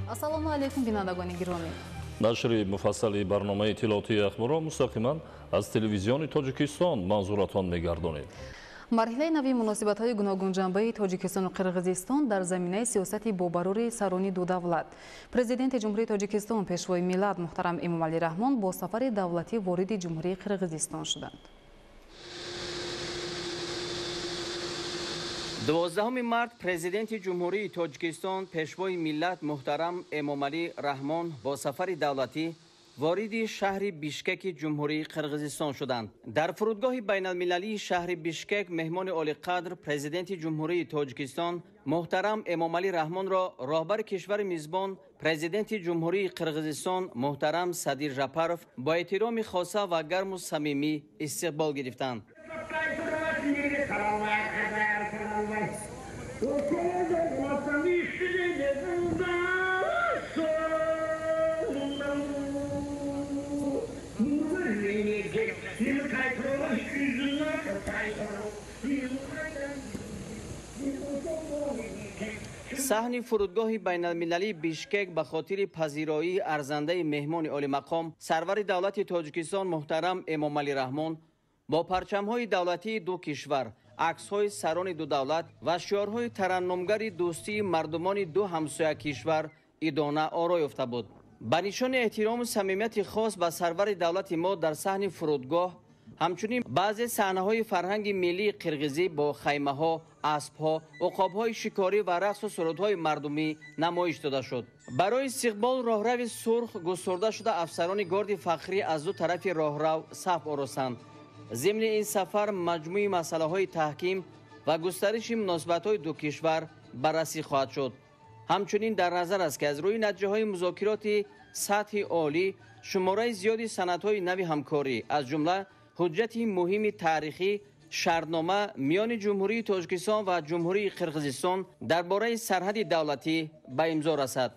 Ассалому алайкум, бинандагони гиромӣ. Нашри муфассали барномаи иттилоотии ахборро мустақиман аз телевизиони Тоҷикистон манзуратон мегардонем. Марҳилаи нави муносибатҳои гуногунҷанбаи Тоҷикистону Қирғизистон дар заминаи сиёсати бобарури сарони ду давлат. Президенти Ҷумҳурии Тоҷикистон, Пешвои миллат муҳтарам Эмомалӣ Раҳмон бо сафари давлатӣ вориди Ҷумҳурии Қирғизистон шуданд. 12 март Президенти Ҷумҳурии Тоҷикистон, Пешвои миллат муҳтарам Эмомалӣ Раҳмон бо сафари давлатӣ вориди шаҳри Бишкеки Ҷумҳурии Қирғизистон шуданд. Дар фурудгоҳи байналмилалии шаҳри Бишкек меҳмони олиқадр Президенти Ҷумҳурии Тоҷикистон муҳтарам Эмомалӣ Раҳмонро роҳбари кишвари мизбон, Президенти Ҷумҳурии Қирғизистон муҳтарам Садир Жапаров бо эҳтироми хоса ва гарму самимӣ истиқбол гирифтанд. Саҳни фурудгоҳи байналмилалии Бишкек ба хотири пазироии арзандаи меҳмони олимақом, сарвари давлати Тоҷикистон муҳтарам Эмомалӣ Раҳмон бо парчамҳои давлатии ду кишвар, аксҳои сарони ду давлат ва шиорҳои тараннумгари дӯстии мардумони ду ҳамсоя кишвар идона оро ёфта буд. Ба нишони эҳтирому самимияти хос ба сарвари давлати мо дар саҳни фурудгоҳ ҳамчунин баъзе саҳнаҳои фарҳанги миллии қирғизӣ бо хаймаҳо, аспҳо, уқобҳои шикорӣ ва рақсу сурудҳои мардумӣ намоиш дода шуд. Барои истиқбол роҳрави сурх густурда шуда, афсарони горди фахрӣ аз ду тарафи роҳрав саф оростанд. Зимни ин сафар маҷмӯи масъалаҳои таҳким ва густариши муносибатҳои ду кишвар баррасӣ хоҳад шуд. Ҳамчунин дар назар аст, ки аз рӯи натиҷаҳои музокироти сатҳи олӣ шумораи зиёди санадҳои нави ҳамкорӣ, аз ҷумла ҳуҷҷати муҳими таърихӣ, шартнома миёни Ҷумҳурии Тоҷикистон ва Ҷумҳурии Қирғизистон дар бораи сарҳади давлатӣ ба имзо расад.